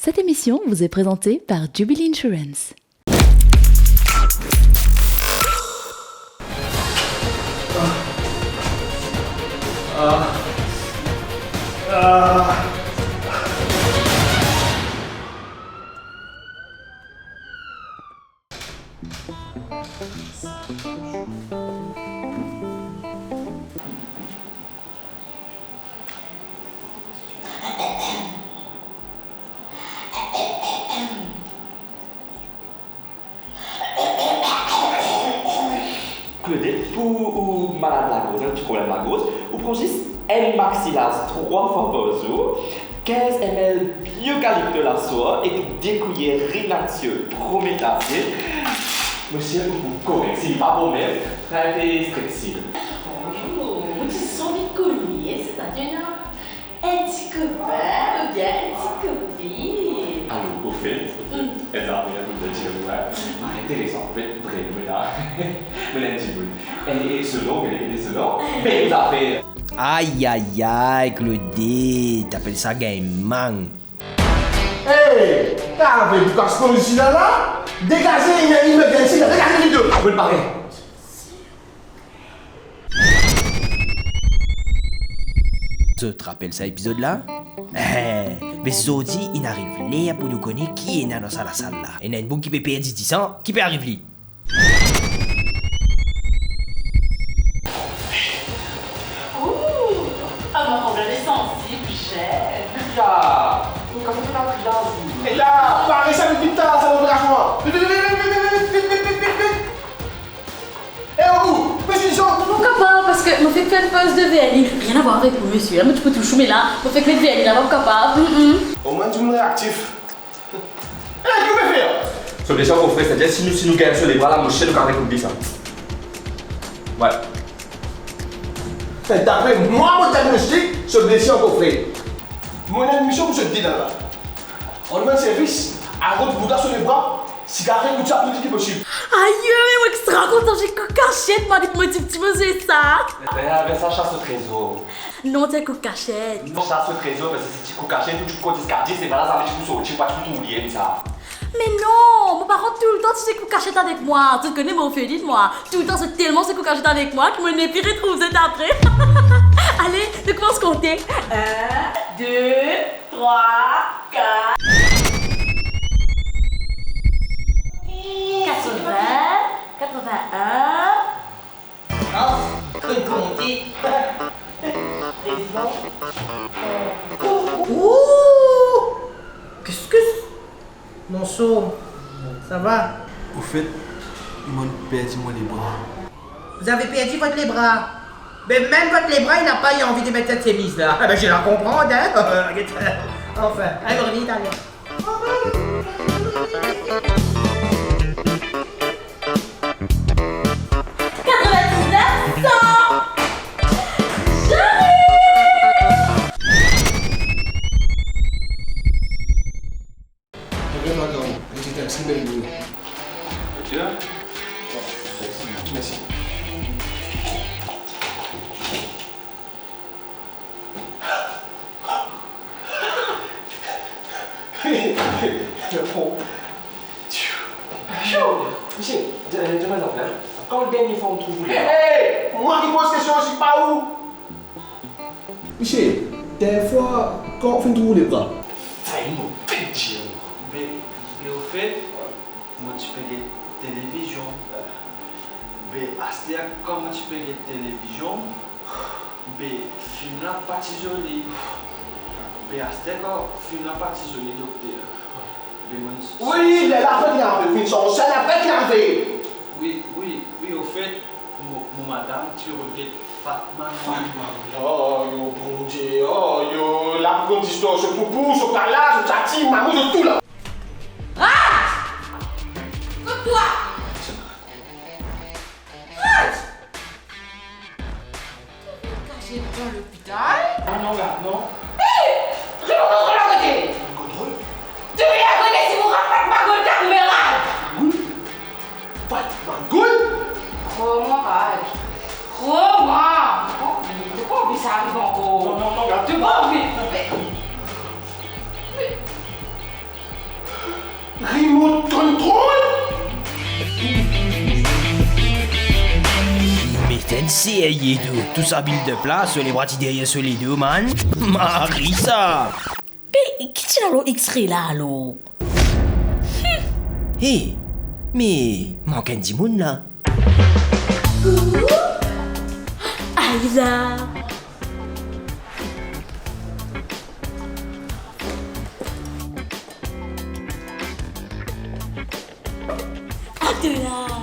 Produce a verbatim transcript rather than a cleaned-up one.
Cette émission vous est présentée par Jubilee Insurance. Claudette, pou ou malad lagoz, enn ti problem lagoz, ou pran zis enn Maxilaz trwa fwa par zour, kinz M L Biocalypto laswar ek de kwiyer Rinatio prometazin. Mosiel, ou pou korek, si li pa bon mem, fer enn pe Strepsil. Bonzour, mo ti santi kone sa, setadir enn ti kopin oubien enn ti kopinn. Alor, ofet, ofet, mm, enn zafer, enn ti kopin, interesan, ofet, vremem, me la, me la enn dimoun. E, e so nom, gete, gete so nom. Be, zafer. Ay, ay, ay, Claudette, apel sa gagn mang. Hey, kave boukas pran isi la, la? Degaze, ena emergency la, degaze li de. Bon, pare. Zot rapel sa epizod la? Eh, be zordi inn ariv ler pou nou kone ki ena dan sa lasal la. Ena enn boug ki pe perdi disan, ki pe ariv li? Ouh, ah, mo problem sansib, cher. Ya, ou kapav fer la pri la osi. E la, pare sa vit, vit, sa, sa, sa, sa. Vit, vit, vit. Eh, ou, mesi, Jean. Mo pa kapav, parski mo fek fer enn poz de verni. Rien à voir avec vous, monsieur. Mo ti pou touche, me la, mo fek met verni la, mo pa kapav. Mm, mm. Omwin dimoun reaktif. Eh, ki ou pe fer? So blesie ankor fre, setadir si nou, si nou gagn so lebra la, mo sis nou kapav rekoup li sa. Wi. Eh, dapre mwa, mo diagnostik, so blesie ankor fre. Mo ena enn mision pou zot de la la. Rann mwa servis, al rod bouda so lebra, si kapav rekout sa pli vit ki posib. Ayo, me mo extra kontan, se kou kasiet, mwa, depi mo ti, ti mo zwe sa. Eh, be sa, sas so trezor. Non, se kou kasiet. Non, sas so trezor, parski si ti kou kasiet, ou ti pou kont ziska dis, e lerla zame ti pou sorti, ou pa ti pou trouv li sa. Me non, mo paran toultan ti se kou kasiet avek mwa. Zot kone mo orfelin mwa. Toultan zot telman se kou kasiet avek mwa ki mo nepli retrouv zot apre. Ale, nou koumans konte. Enn, de, trwa, kat. Katrovin, katrovin-enn. Ah, konn konte. Rezon. Ouh! Kis, kis? Bonsoir, ça va? Au fait, mo'nn perdi mo lebra. Vous avez perdu votre lebra? Mais même votre lebra, il n'a pas eu envie de mettre cette chemise-là. Ah ben, je la comprends, hein. Enfin, allez, on revient, allez. Quatre-vingt-dix-neuf cent. J'arrive. Regarde, madame, elle était inscrite dans le bureau. Merci. Bon. Misie, di, di mwa sa, kan dernie fwa ou trouv ou lebra? Hey, mwa ki poz kestion osi, pa ou. Misie, dernie fwa, kan ou finn trouv ou lebra? Sa inn mo pe dir. Be, be, au fait, mo ti pe get televizion. Be, aster kan mo ti pe get televizion, be, fim la pa ti zoli. Be, aster kan fim la pa ti zoli, dokter. Be, mo... Wi, lerla apre ki arive, ou finn sanz sien apre ki arive. Wi, wi, wi, au fait, mo, mo madam ti rod get Fatman. Fatman, oh, yo, Bondie, oh, yo, la pou konn zistwar, so poupou, so kala, so tati, mamou, so tou la. Raj! Kot twa? Raj! Ou vinn kache dan lopital? Non, non, gard, non. Hey! Remonn kontrol akote! Kontrol? Touye akote si mo rap Fatman Gold kamera! Gold? Fatman Gold? Krwar mwa, Raj. Krwar mwa. To pa anvi, to pa anvi sa ariv ankor. Non, non, non, gard. To pa anvi. Non, me, me, Remote control? Me to serye tou, tou sa build up la, so lebra ti deryer so ledo, man. Mari sa. Be, ki ti la lor X-ray la alor? Hey, me mank enn dimoun la. Ay la. Atann la.